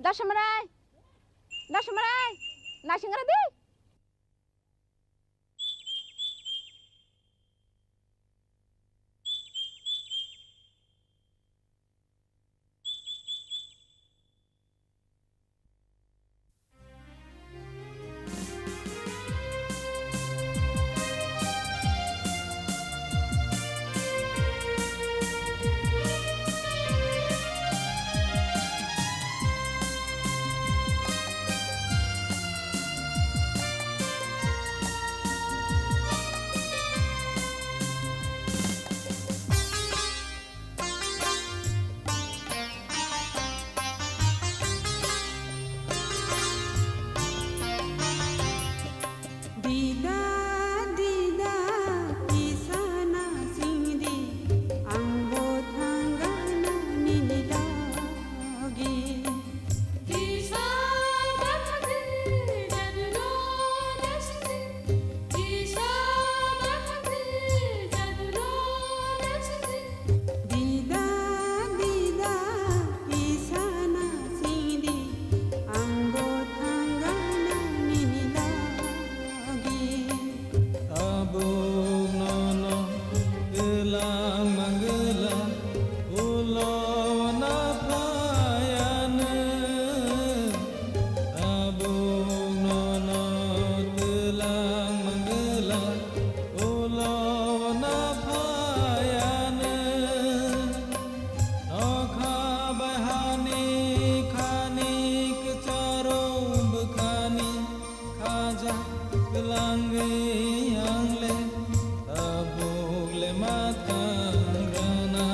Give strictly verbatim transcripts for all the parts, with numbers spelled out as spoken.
Dasumrai! Dasumrai! Naising gra di! Dida, dida, kisa naising di, ang bo thangana nini logi. Kisa bathang di, dadu lo naising di. Kisa bathang di, dadu lo naising di. Dida, dida, kisa naising di, ang bo thangana nini logi. Tabuk nono twlang mangwla, ulo na phayano. Tabuk nono twlang mangwla, ulo na phayano. Nokha bai hani khani kwcharo bwkhani khaja kwlangwi ang le tabuk le ma thang rana.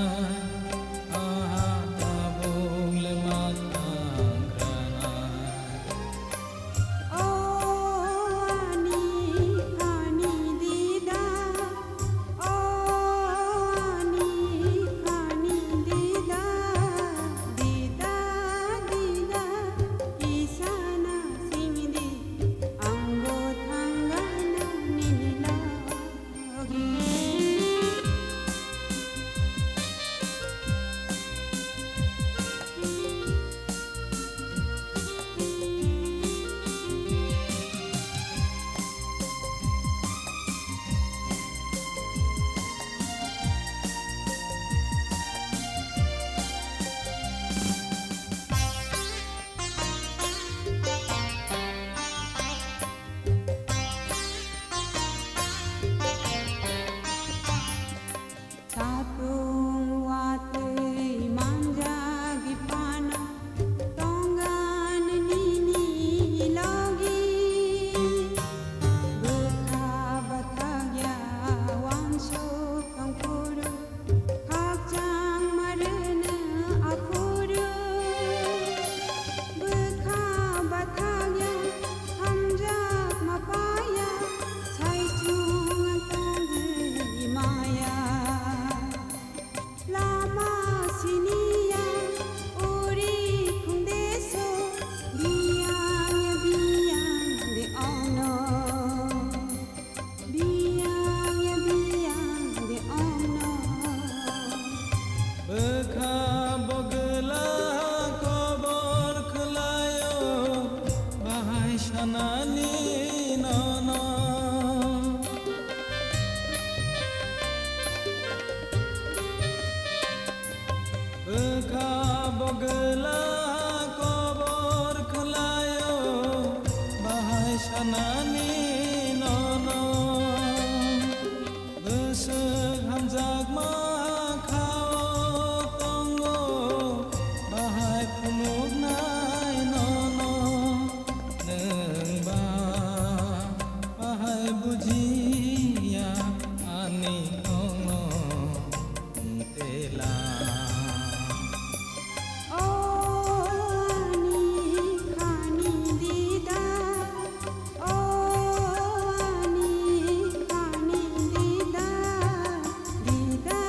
Aha, tabuk le ma thang rana. O ani, ani dida, o ani, ani dida, dida, dida, kisa naising di, ang bo thangana nini logi. Satung watwi manjagwi phano tongani nini logi. Bwkha bathakya wansuk tongphuru, khakchangma rwno aphuru. Bwkha bathakya hamjakma paya, saichung ang tongwi maya. Lama siniya uri khungdeso, biyang ya biyang de ono. Biyang ya biyang de ono. Bwkha bogwla kobor khwlaio, bahai sanani nono. Bwkha bogwla kobor khwlaio, bahai sanani nono. Bwswk hamjakma kha-o tongo, bahai phunuknai nono. Nwng ba bahai bujiya ani kongno tela. O ani khani dida, o ani khani dida, dida,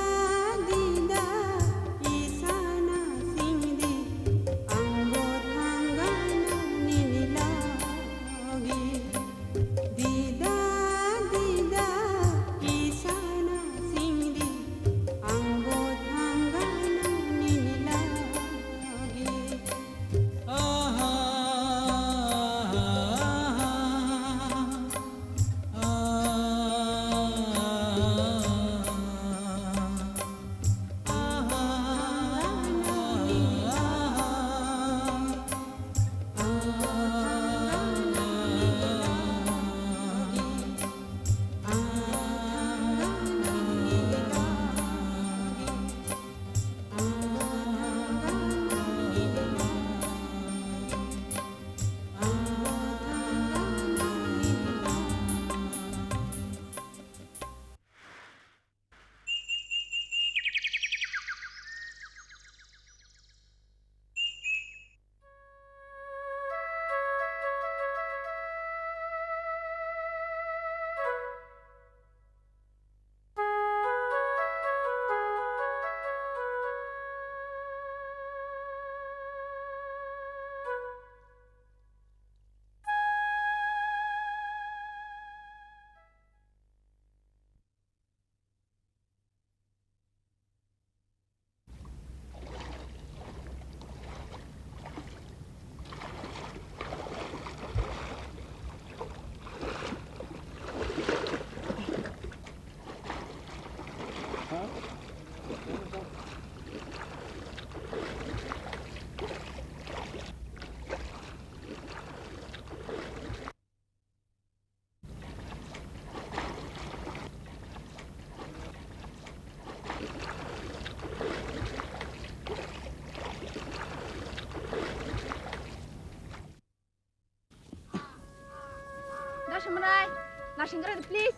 Dasamanai, narsing gora, please.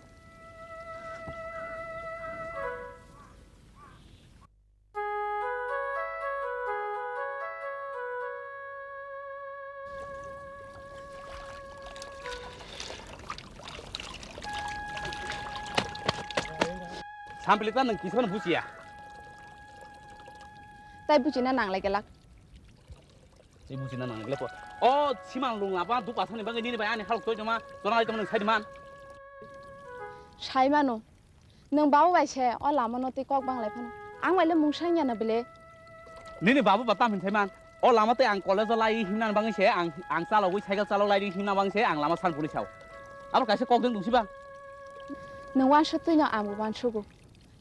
Sampili ta nwng kisa phano bujiya. Tai bujina nanglai gelak. Tei bujina nanglai po. O siman lung lama duk asani bagwi nini bai ani halok toi tongma, tona lai tongma nwng sai di man. Sai mano. Nwng babu bai se o lama no tei kok bang lai phano. Ang bai le mung sang ya na bele. Nini babu ba tam hin sai man. O lama tei ang college o lai himna bagwi se ang, ang chalogwi cycle chalok lai himna bagwi se ang lama san puli sao. Abo kaisa kok deng dungsi ba. Nwng wansuk twi no ang bo wansugo.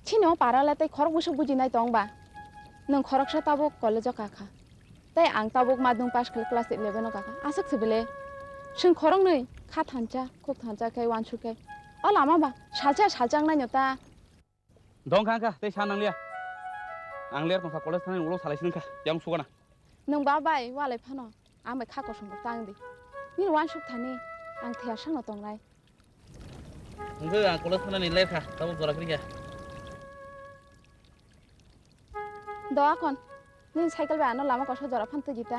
Chini o para le tei khorok bwswk bujinai tong ba? Nwng khoroksa tabuk college o kakha. Tei ang tabuk madhyamik pass khlai class eleven o kakha. Aswk se bele. Chwng khoroknwi kha thansa, khuk thansa khe wansuk khe. O lama ba salsa salsa wngnai no ta. Dong kha kha tei sa nang liya. Ang ler tong kha college thani ulo salai si nang kha. Yang sugana. Nwng ba bai walai phano. Ang bai kha kosom bo tang di. Nini wansuk thani ang thiyar sano tongnai. Hwnkhe ang college thanani lekha, tabuk jora kwrwi kha. Do akon, nini cycle bai ano lama koso jora phan twi di ta.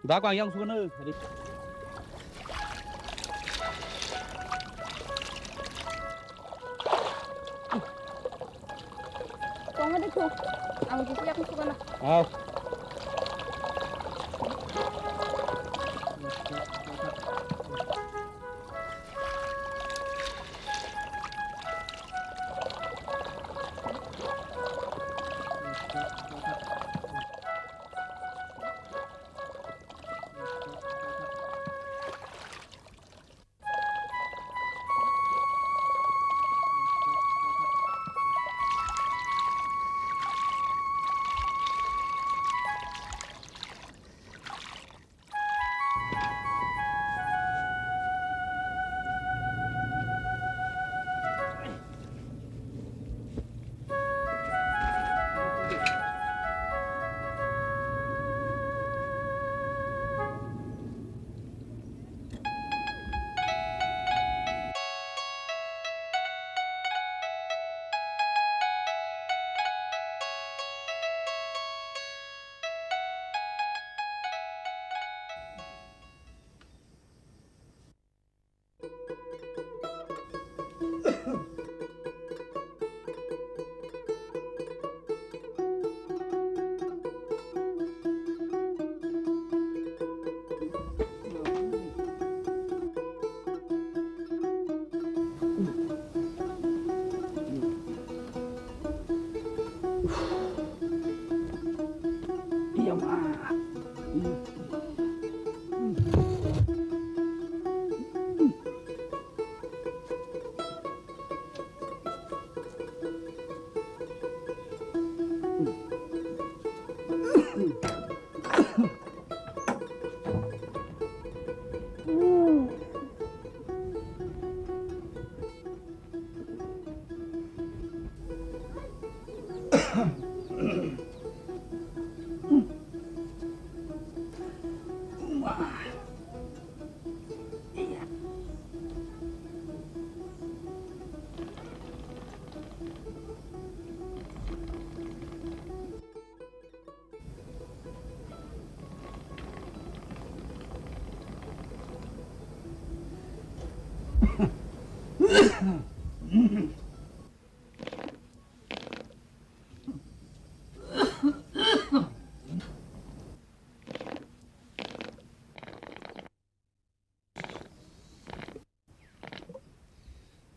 Da ko ang yang sugano. Tongma de ko. Ang jisi yakni sugana. Aw.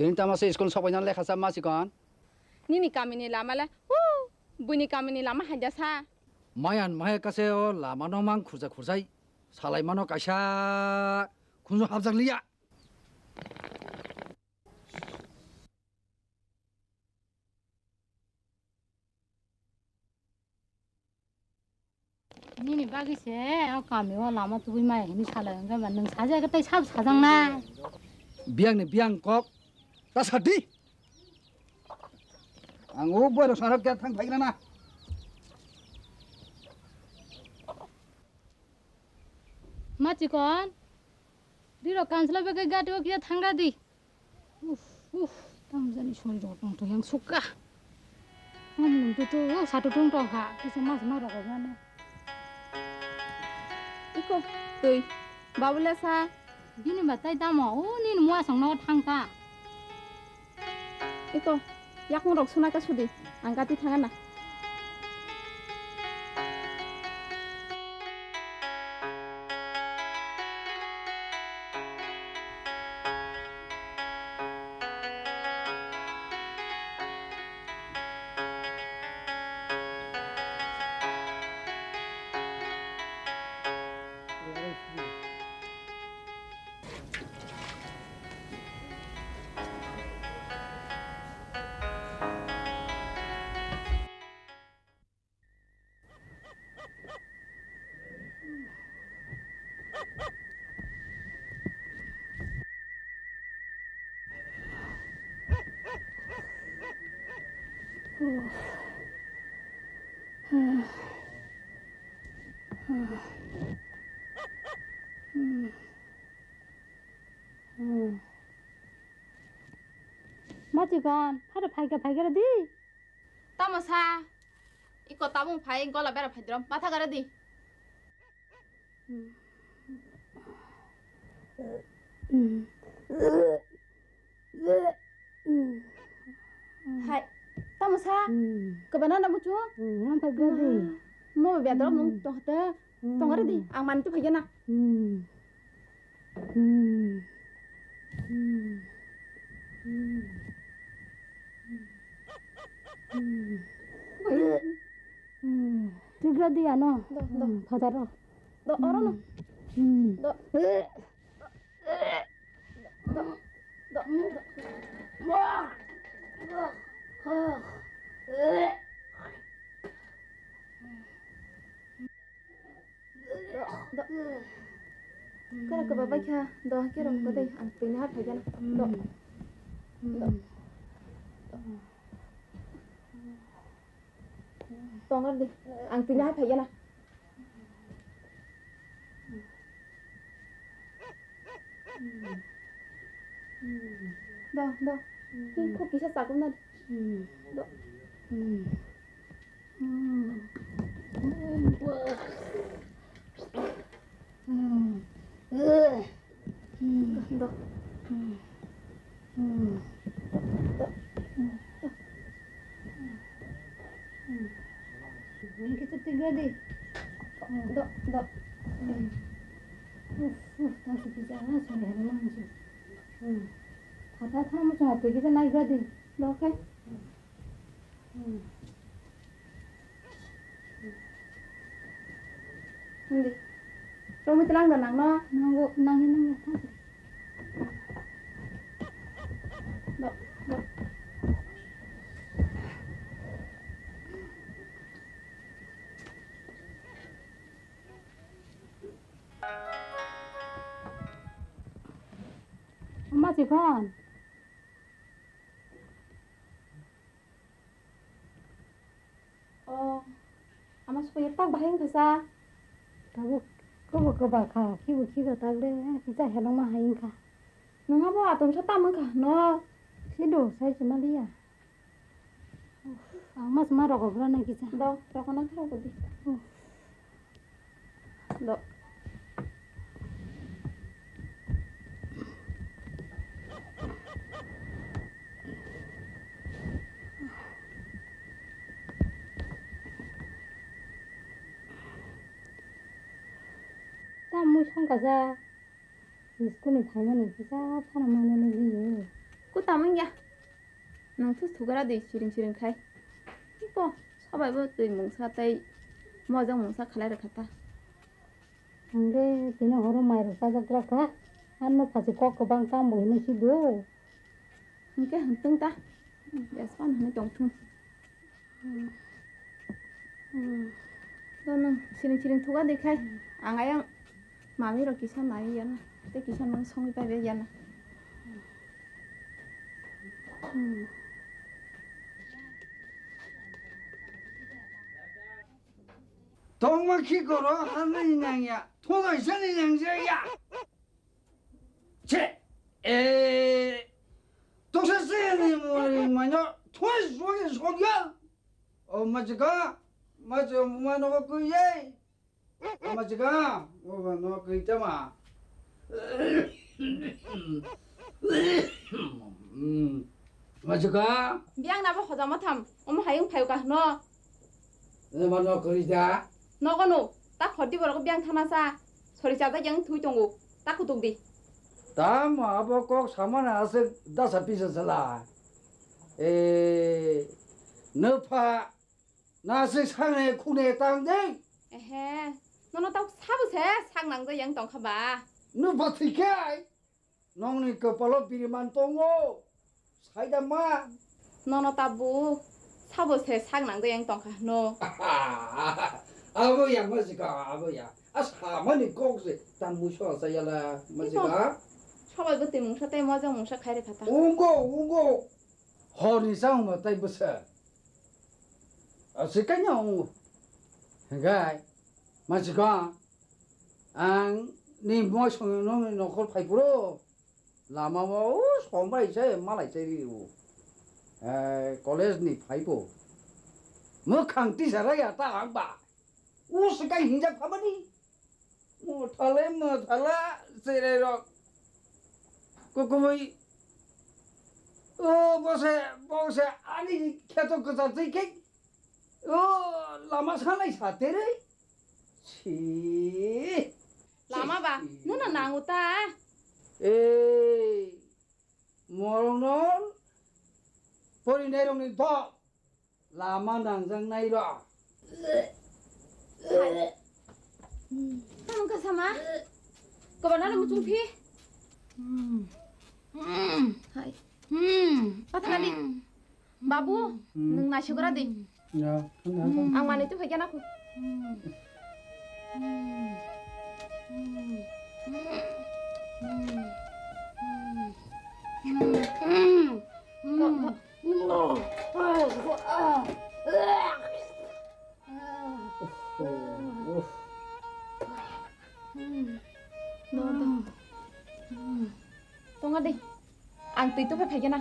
Tini tamo se school sokbaina lekha cha ma chikon? Nini kamini lama le, hu, buini kamini lama haida sa. Mayan maya kase o lama no mang khurja khursai. Salai mano kaisa khunju hapjak liya. Nini bagwi se o kami o lama tubui maya hinwi salai wngkha ba nwng sajak tei sabo sajak nai. Biyang ni biyang kok ta sadi. Ang o boi rok sanok kya thang phai na. Ma chikon. Riro kansla bagwi gati o kya thang di. Uf, uf, tamo jani sori rok tong tong yang sukha. Tamo nung tu tu, oh, satu tong tong kha, kisa mas ma rok mane. Iko, tui, babule sa. Bini ba tai tamo, oh, nini mua song no thang ta. Iko, yakung rok suna ka sudi, ang gati thang na. Ma chikon, hada phaikha phaikha di. Tamo sa? Iko tabung phai gola bera phai drom. Matha gara di. Hai. Tamo sa? Kebana na muchu? Yang phai gara di. No be drom nung tong hata. Tong gara di. Ang mantu phai na. Tigra di ano. Do, do. Fataro. Do, oro no. Do. Do, do, do. Kara kaba bai kha, do, kero ko dei, ang tini ha phai gana. Do. Do. Tongar di, ang tini ha phai gana. Do, do. Ki ko kisa sakum na. Do. Do. Kita tiga di. Do, do. Uf, uf, tak bisa lah, sore hari langsung. Kata kamu cuma pergi ke naik berarti. Oke. Hindi. Rumi telang da nang no? Nanggo, nanggo, nanggo. Do, do. Ama chikon. O, ama suka ya tak bahai wngkha sa. Tabuk kobo koba kha, khibo khiba tak de, kisa helongma hai wngkha. Nang abo atom sa tam wngkha, no? Sido, sai se maliya. Ang mas ma rogo bra na kisa. Do, rogo na khara ko di. Do. Ta mui song kaja. School ni phaimani kisa phano manani biyo. Kutamung ya. Nung thus thugara di siring siring khai. Iko, sabai bo twi mungsa tei mojang mungsa khalai rwkha ta. Ang de tini horo mai rok chajak gra kha. Ano phachi kok kwbang tamo hino si do. Hwnkhe hwntwng ta. Yes, pan hwnwi tong thung. Hmm. Hmm. Nang siring siring thuga de khai. Ang ayang mami rok kisa nai yana. Tei kisa nang songwi pai bai yana. Tongma khi koro hanai nangya. Thulai sani nangya ya. Che. Eh. Toksa se ni mo ni mano. Thulai sokya. O machika. Macho mano ko kuye. Machika, o ba no kri tama. Machika. Biang na bo hoja ma tham, omo hayung phayu ka hno. E ma no kri da. Nogo no, ta khordi borok biang thana sa. Sori cha da yang thui tongo, ta kutuk di. Tamo abo kok samana aswk dasa pisa sala. E, nupha. Na se sangne khune tang de. Ehe, nono tau sabo se sak nang de yang tong kha ba. Nu bathwi khai. Nongni kopalo biriman tongo. Saida ma. Nono tabu sabo se sak nang de yang tong kha no. Abo ya ma sika, abo ya. A samani kok se tang muso sa yala ma sika. Sabai bo twi mungsa tei mojang mungsa khai re kha ta. Ungo, ungo. Horni changma tei bwsa. Aswk kanya wngo. Hwnkhe, machikha, ang ni moi songno nokol phai phuru, lama o sombai se malai se rio. Eh, college ni phai bo. Mwkhang tisa raya ta ang ba. O swkang hinjak phabani. Mothala, mothala, cherai rok. Kukubui. O bose, bose, ani kheto kwchar twi khe. O lama sanai sa terei. Si. Lama ba, si. Nuna nangu ta. Ei, morong non. Pori nai rong ni dok. Lama nangjaknai rok. Hai. Tamo wngkha sama? Kwbana no muchung phi? Hai. Pathana di. Babu, nwng naisugra di. Ya, thang, thang, thang. Ang manwi tongkha gana khu. Tonga di. Ang twi tuphai phai gana.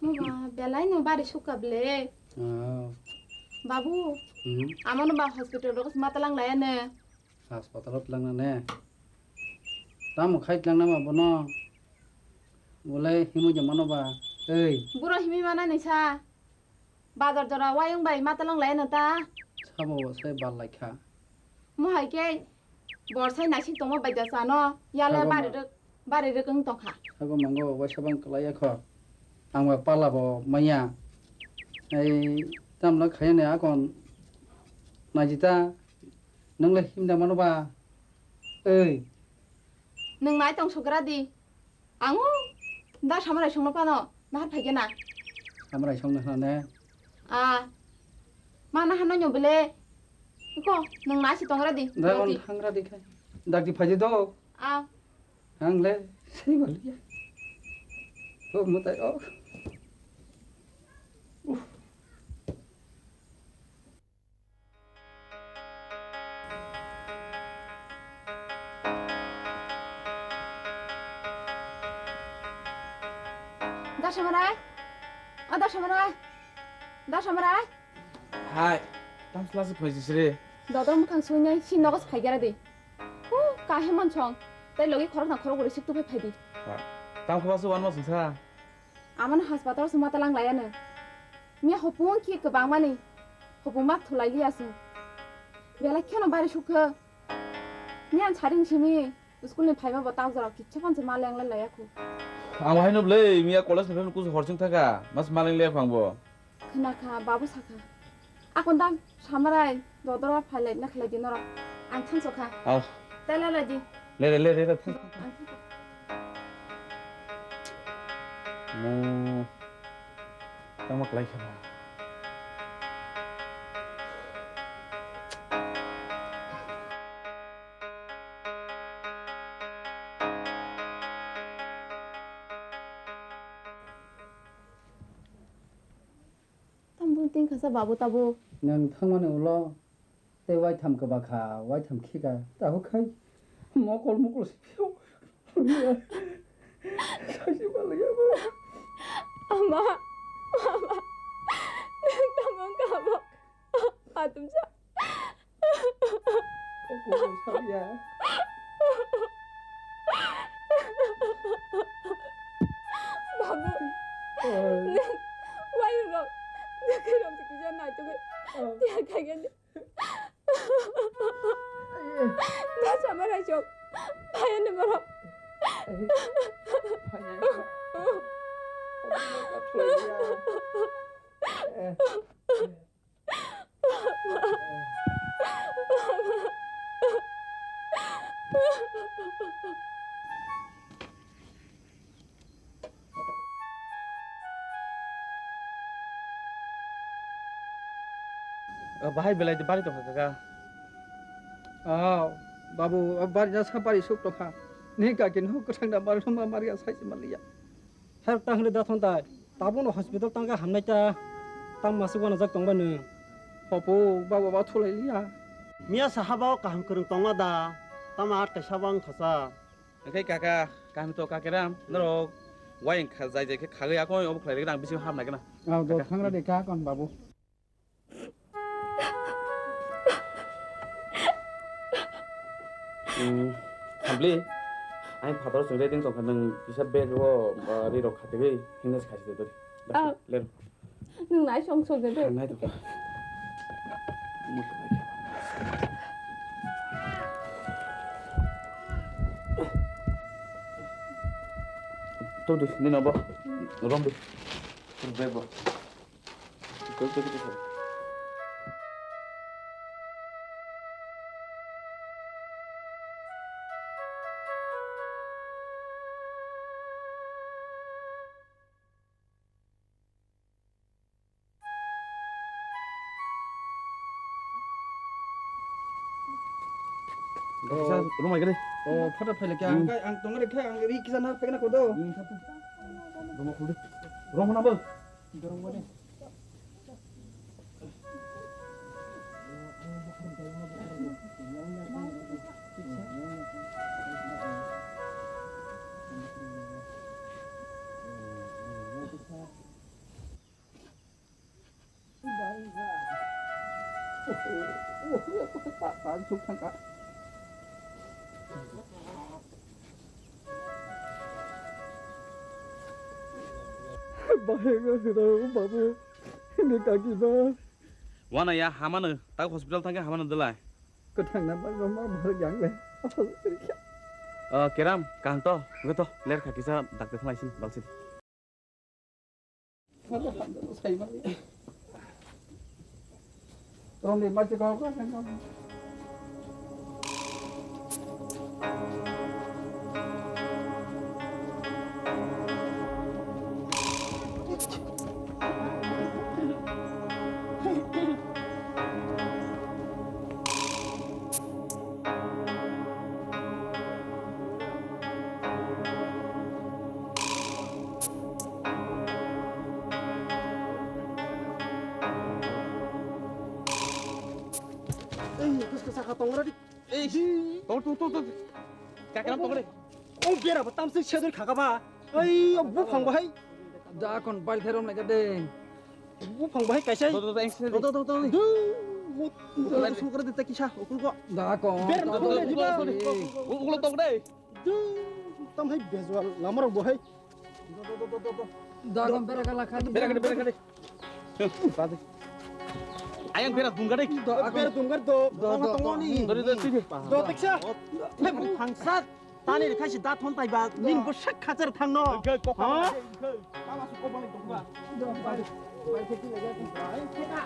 Mama, belai no bari sukha ble. Ah. Babu, hmm? Amano ba hospital rok matalang laya ne. Hospital o twlang na ne. Tamo khai twlang na ma bono. Bolai himui ja mano ba. Ei. Buro himui mana ni sa. Bazar jora wayung bai matalang lai no ta. Sabo bo sai bal lai kha. Mo hai khe bor sai naisik tongma bai da sano. Yale sabo bari ma- rwk, bari rwk wng tong kha. Sabo mango waisa bang kwlai ya kho. Ang ba pala bo manya. Ei tamla khaya ne akon. Naijita nang le himda mano ba. Ei. Nwng nai tong sugra di. Ang o da Samarai songno phano nahar phai khe na. Samarai songno phano ne? A. Ma nahar no nyo bele. Ko nwng na si tongra di. Da on thangra di khai. Dak di phai di do. A. Ang le sei baliya. Ko mutai o. Dasamarai? O Dasamarai? Dasamarai? Hai, tamo slaswk phai sisri? Dodor mwkhang suinai si nogo se phaigera di. Hu, kahimon song. Tai logi khorok na khorok bwrwi sik tuphai phaidi. Tamo khe basu wanma sungsa? Amano hospital se matalang laiya no. Miya hopung khe kwbangmani. Hopung mak thulai liya se. Belai kheno bari sukha. Miya saring simi school ni phaima bo tak jora kitsa phan se ma leng lai laiya khu. Ang haino bwlai miya college ni phaima kusu horsing thaka. Mas ma leng laiya khu ang bo. Khna kha, babu sakha. Akon dam samarai dodora phailai na khlai di norok. Ang thansokha. Aw. Tala ladi. Lere, lere, lere, thang. Ang thansokha. Mo tangma klai kha ba. Tambun tingkha sa babu tabuk. Nwng thangmani ulo tei waitham kwba kha, waitham khika, tabuk khai mokol mokol se phiyok. Saisi malaya ba. Ama, ama, nwng tamo wngkha abo? Atumsa. Oku sabiya. Babu, nwng wai rok, nwng khe rok kisa naitugwi tiya khaikhe. Basa maraisok. Phaiya ni borok. O, bahai belai de bari tongkha kaka. O, babu, o bari na sa bari suk tongkha. Ni kaki no kwthang da mar ma mar ya sai se maliya. Sir, ta hwnwi da thon tai. Tabuk no hospital tangkha hamnai ta. Tang masuk wana jak tongba nw. Hopo, babu ba thulai liya. Miya saha ba kaham kwrwng tongma da. Tama at kaisa bang khasa. Hwnkhe kaka, kaham to Kakiram, norok wayang kha-, jai jai khe khagwi akoi obo khlai rwgwna ang bisingo hapnai gana. Ah, do kaka. Thangra de ka kon babu. Hmm, Thampli, ang phataro chwng ready wng tongkha, nwng kisa bag o, ah, ri rok khatwi hwnwi khaisi de dori. Ah. Ler. Nwng nai song song de. Ang nai tongkha. Todi, nini obo. Romdi. Tur bag bo. Koi koi koi. Kisa rumai gede. Oh, photo phaile khe ang, hmm, ang tongre khe ang ri kisa na pekna kodo. Hmm. Rumah kulit. Rumah mana, Bang? Dorong gede. Bahai no hwrao babu, hini kaki ba. Wana ya hamano, tak hospital thangkhe hamano delai. Kwthang na bagwi ma bwrwk yang le. Asal rikha. Ah, Keram, kaham to? Hwnkhe to, ler kha kisa doctor thanglaisini, balsini. Ei, kus kus saka tongra di. Ei, tor, tor, tor, tor. Kakram tongra. O bera ba tamsik sedor khaka ba. Ei, o buphang bahai. Da kon bai therom naikha de. Buphang bahai kaisa. Do, do, do, angsel. Do, do, do, do. Du, mo, mo, sokra de ta kisa, okul ko. Da kon. Ber, do, do, do, do, do. Ulo tok de. Du, tam hai bejual, lamar bo hai. Do, do, do, do, do, do. Da kon bera kala kha. Bera kade, bera kade. Bade. Ayang bera dungga de. Do, bera dungga do. Do, do, do. Tongoni. Do, do, do, do. Do, teksa. Hai, buphang sat. Tani rikha si da thon tai ba, nin bo sak khajar thang no. Engkhe kok ha? Engkhe. Tama su kok balik dong ba. Bai, bai, bai, bai, bai, bai. Bai, bai, bai.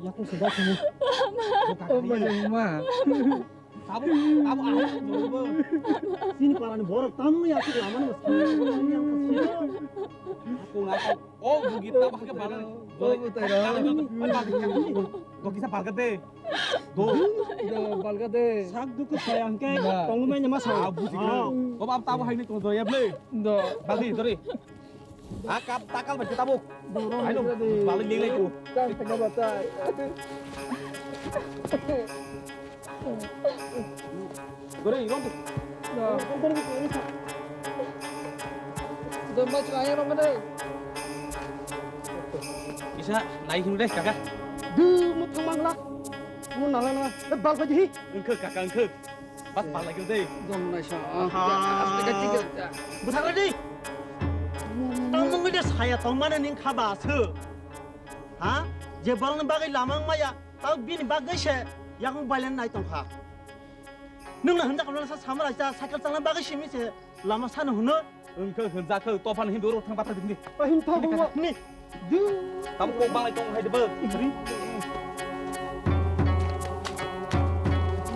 Yakung sida sini. Oh, mama. Tabu, tabu ahai sini. Sini parani borok tamu yakung lama ni. Aku ngapa? Oh, bugi tabu hake bagan. Oh, butai dah. Kisa balga de. Do. Do, balga de. Sak duku sayang ke. Nah. Tongmai nama sa. Ah, bugi. Ah. Ko bab tabu hai ni tong do ya ble. Do. Baldi dori. Ah, kap takal ba tabuk. Ayo, balik lagi lagi. Tang tengah batai. Gore, iron tu. Domba cuma ayo rong deh. Isa naik dulu deh, kakak. Du, mut kemang lah. Mun nala nala. Bal baju hi. Engke, kakak, engke. Bas bal lagi dei. Dong nai sa. Ha. Bwthar di. Tamo ngide saya tongmane ning khaba su. Ha? Je balni bagwi lama wng maya, tamo bini bagwi se yakung bailen nai tongkha. Nung na hwnda kamla sa samara sa cycle chalna bagwi simi se lama sano hwno. Wngkha hwnjakha, tophani hindu oro thang bathar dikni. Pahin thago ni. Tam kok banglai tong hai debo.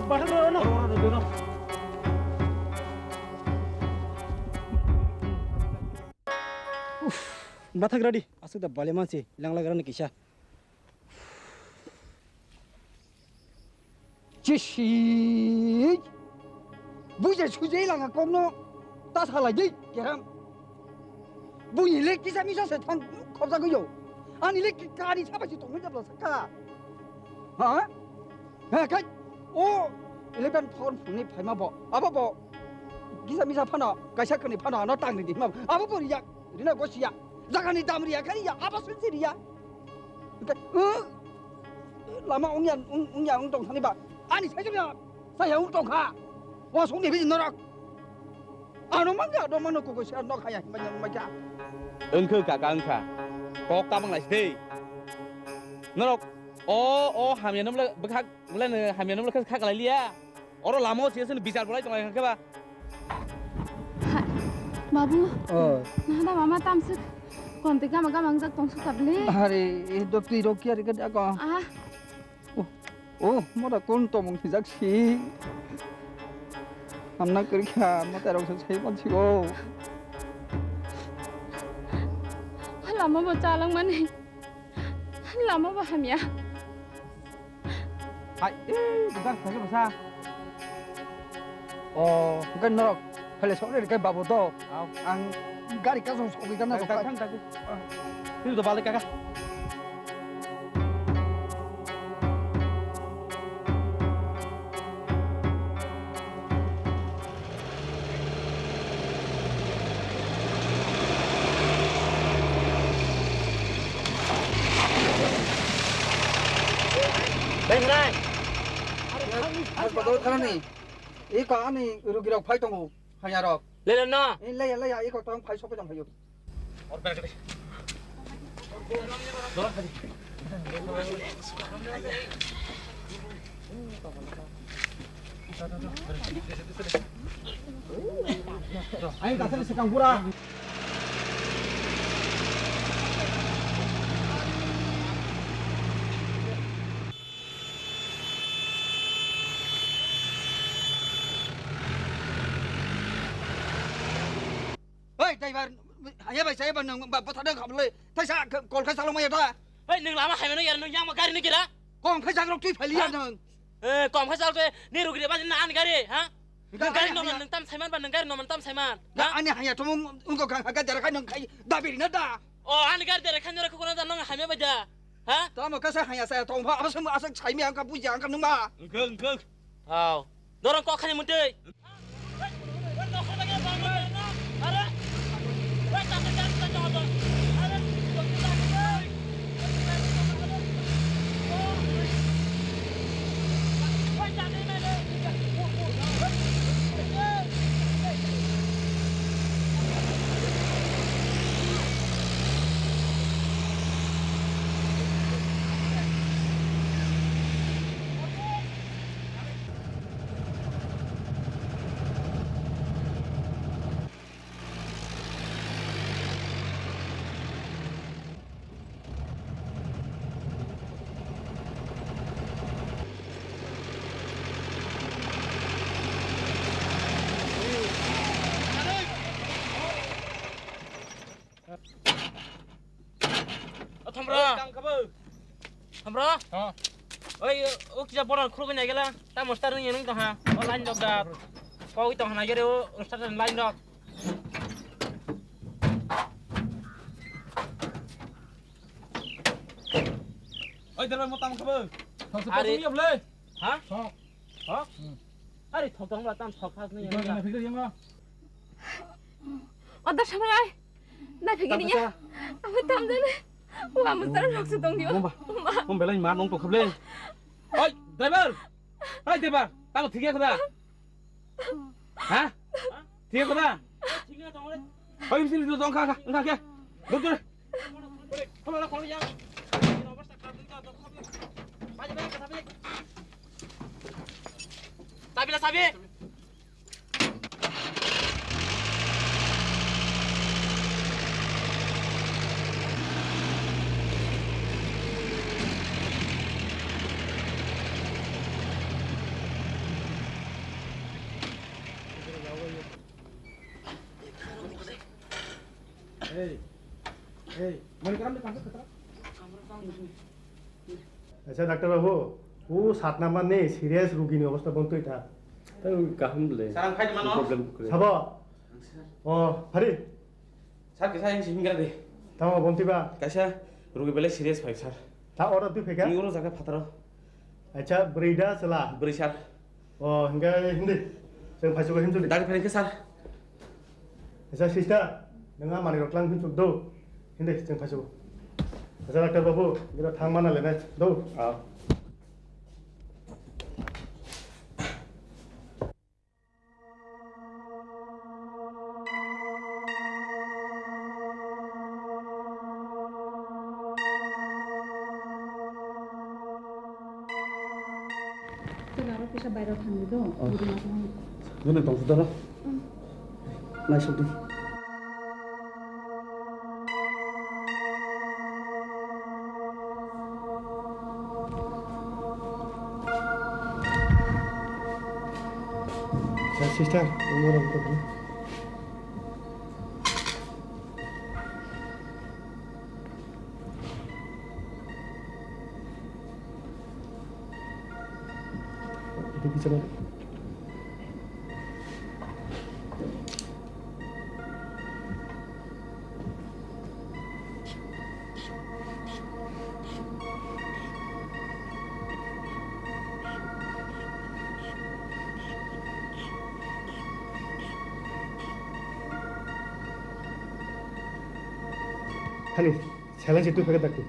Bathar ro no. Uff, bathak radi. Asuk da bale mansi langla garani kisa. Chisi. Buje suje langa kokno ta salai di keram. Bui le kisa misa se thang khobja goyo. Ani le kari saba si tongmani jabla saka. Ha? Ha kai. O eleven thon phungni phaima bo. Abo bo. Kisa misa phano kaisa kani phano ano tangri di ma. Abo bo riya. Rina gosiya. Jagani dam riya kariya. Abo sun si riya. Hingke, uh, lama wngya, wng-, wngya wng tong thani ba. Ani sai jabya, saya wng tong kha. Wa song ni biji norok. Ano mangga, ano mano kuku siya nok haya himba nyang mangga. Wngkha kaka wngkha. Kok tabang lai sdei. Norok, o, o, hamya nomle bwkhak, bwle no hamya nomle khak lai liya. Oro lama o siyasani bichar bolai tonglai kha ba. Hai, babu. Oh. Nahada mama tamsuk. Konti gama gama wngjak tongsuk tabli. Hari, eh, do twi rok kiya rikha jago. Ah. Oh, oh, mora kon tomong hijak si. Amna kiri kha, mata rok sai man si o. Lama bo chalang mani. Lama bo hamya. Hai, eh, bentar, saya masa. Oh, bukan norok. Hele sok re kai babo to. Au. Ang gari ka song sok ikan na. Tang, tang, tang. Ini udah balik kakak. Bengrai. Hospital kharani. Iko ani rugi rok phai tongo. Hanya rok. Lele no. Leya leya iko tong phai sope tong phayo. Ayo kasih sekang pura. Oi, driver, haya bai, saya bai, nang ba, botha dang khamle, thaisa, kol khai salong maya ta. Oi, nang lama hai mano yar, nang yang ma gari ni gira. Kom khai sagrok tui phali ya nang. Eh, kom khai sagrok tui, ni rugri ba, na an gari, ha? Nang gari noman, nang tam saiman ba, nang gari noman tam saiman. Ani haya to mung, ungko kang, haga jara khai nang khai, dabiri na da. O, ani gari dere khan jora khukuna da nang hamya bai da. Ha? Tamo kasa hanya saya tong pha, asa asa sai mi angka puja angka numa. Engke, engke. Hao. Dorong kok khani mutui. O Thamra. Thamra. Oi, o kisa boran khulugwi naigela. Tamo star nung nung tongha. O line dok da. Kogwi tongha naigere o star line dok. Oi, dalal mo tamo khabo. Thok se. Are. Pasang yop le. Ha? Thok. Thok? Hmm. Are thok tong la tam thok khas ni. Iko na fikir yang. Order samrai. Na fikir ya. Apa tam jane? Wa mustar rok se tong yo. Bomba. Bomba lai ma nong to khable. Oi, driver. Hai driver. Tamo thik ya khoda. Ha? Thik kotha? Oi, sini do, do, kha, kha, kha, kha. Do, do. Sabi la, sabi. Ei, ei, mani karam de kangsa katra? Acha, doctor babu, o sat number ni serious rugi ni obostha bon twi ta. Tang kaham le. Sir, ang phai mano. Problem kre. Sabo? O, phari. Sir, kisa yang sihing kira de. Tamo bon twi ba? Kaisa rugi bele serious phai, sir. Ta oro twi phai ka? Ni oro jaga phataro. Acha, brida sela. Bri, sir. O, hingke hindi. Chwng phaichugo himchuli. Dari phai khe, sir. Acha, sister, nang a manwi rok lang himchuk do. Hindi, chwng phaichugo. Acha, doctor babu, ngira thang mana lenai do. Ah. Chwla aro kisa bairo thangwi do, oh. Budi ma thangwi. Nini tong sudara. Hmm. Naisok di. Sa sister, umur ang tuh. Itu bicara. Hani, silence itu pakai tak tu.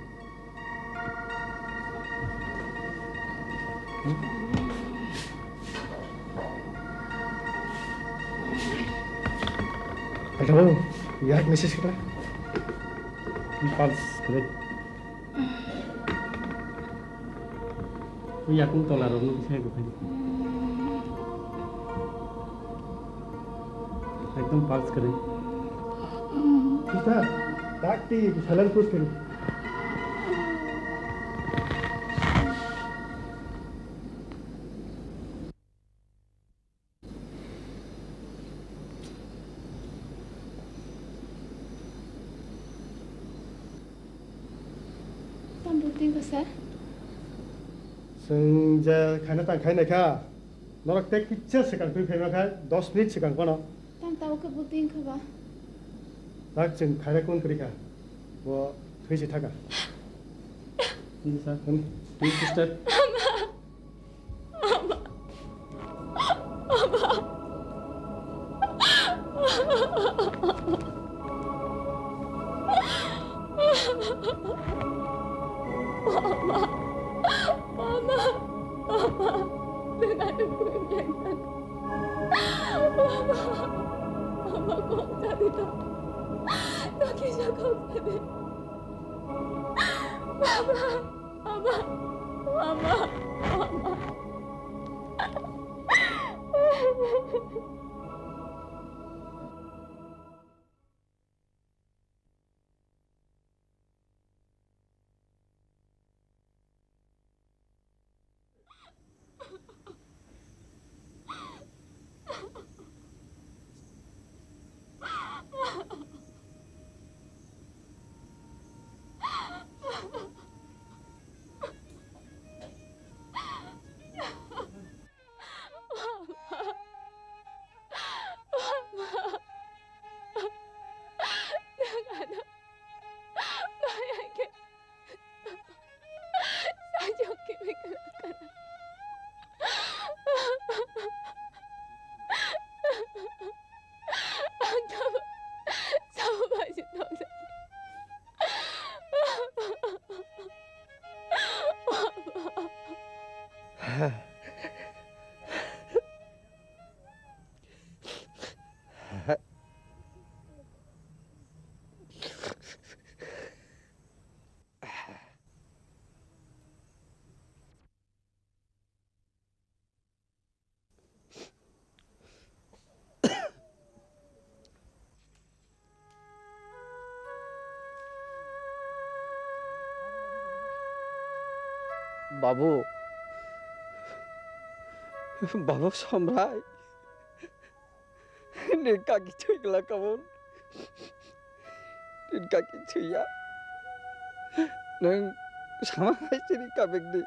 Hello, yak message kita. Pulse kre. Ui yakung tola rok nung sai ko khai. Ekdom pulse kre. Kita, dakti, salam kus kre. Tamo tingkha sa? Chwng je khaina tang khainai kha. Norok tei kisa swkang twi phaima kha, dos minute swkang phano. Tamo tabuk khe bo tingkha ba? Tak chwng khaina kun kwrwi kha. Bo thwi se thaka. Hindi sa. Hmm. Please, sister. Ama, ama, ama, ama. Babu, Babu Samrai, nini kaki thwi glak kabun. Nini kaki thwiya. Nwng sama hai chini kamikni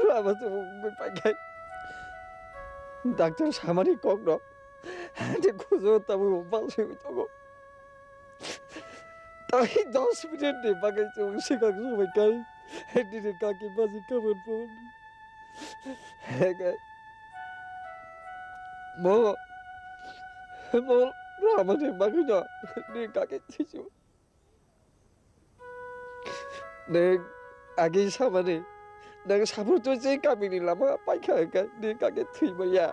lama chubui wngwi paikhai. Doctor samani kokno ani kujo tabuk balswi tongo. Tai dos minute ni bagwi chwng swkang swbai kai. Nini kaki baji kabun phone. Hege. Mo, mo, ramani bagwi no, ni kaki chichu. Neng agi samani, nang sabur tu je kami ni lama paikha hingka, ni kaki thwi maya.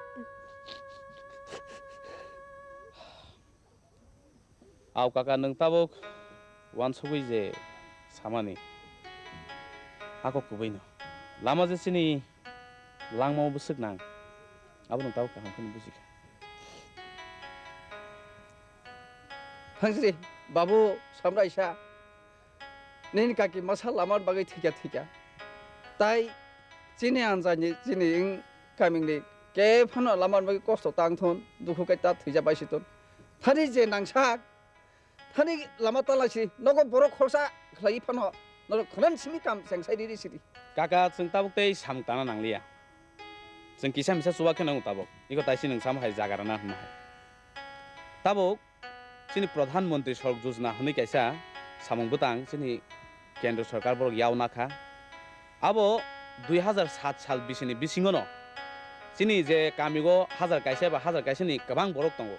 Au kaka, nwng tabuk uansugwi je samani, hakok kubui no. Lama je chini langmao bwswk nang, abo nwng tabuk kaham kheno bujikha. Thangsri, Babu Samraisa, nini kaki masa lamar bagwi thwikha thwikha. Tai chini anjani, chini wng kamini khe phano lamar bagwi kosto tang thun, dukhu khe ta thwija baisi thun. Thani je nangsak, thani lama talaisi, nogo borok khorsa khlai phano, norok khnan simi kam cheng sai riri siri. Kaka, chwng tabuk tei samung tana nangliya. Chwng kisa misa chuba kheno tabuk. Iko taisi nwng samo hai jaga rwna hwnma hai. Tabuk chini Pradhan Mantri Sadak Yojana hwnwi kaisa samung bwtang chini Kendra Sorkar borok yauna kha. Abo dui hazar sat sal bisini bisingono chini je kamigo hazar kaisa ba hazar kaisani kwbang borok tongo.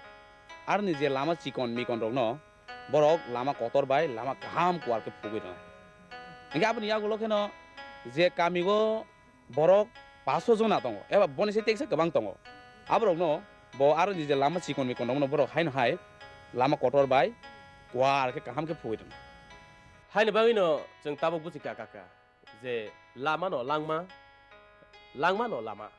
Aroni je lama chikon mikon rokno borok lama kotor bai lama kaham kuar khe phugwi rwnai. Hingke aboni yagulo kheno je kamigo borok paso jona tongo, eba boni se teksa kwbang tongo. Aborokno bo aroni je lama chikon mikon rokno borok haino hai lama kotor bai kuar khe kaham khe phugwi rwnai. Haini bagwino chwng tabuk buji kha kaka je lama no langma, langma no lama.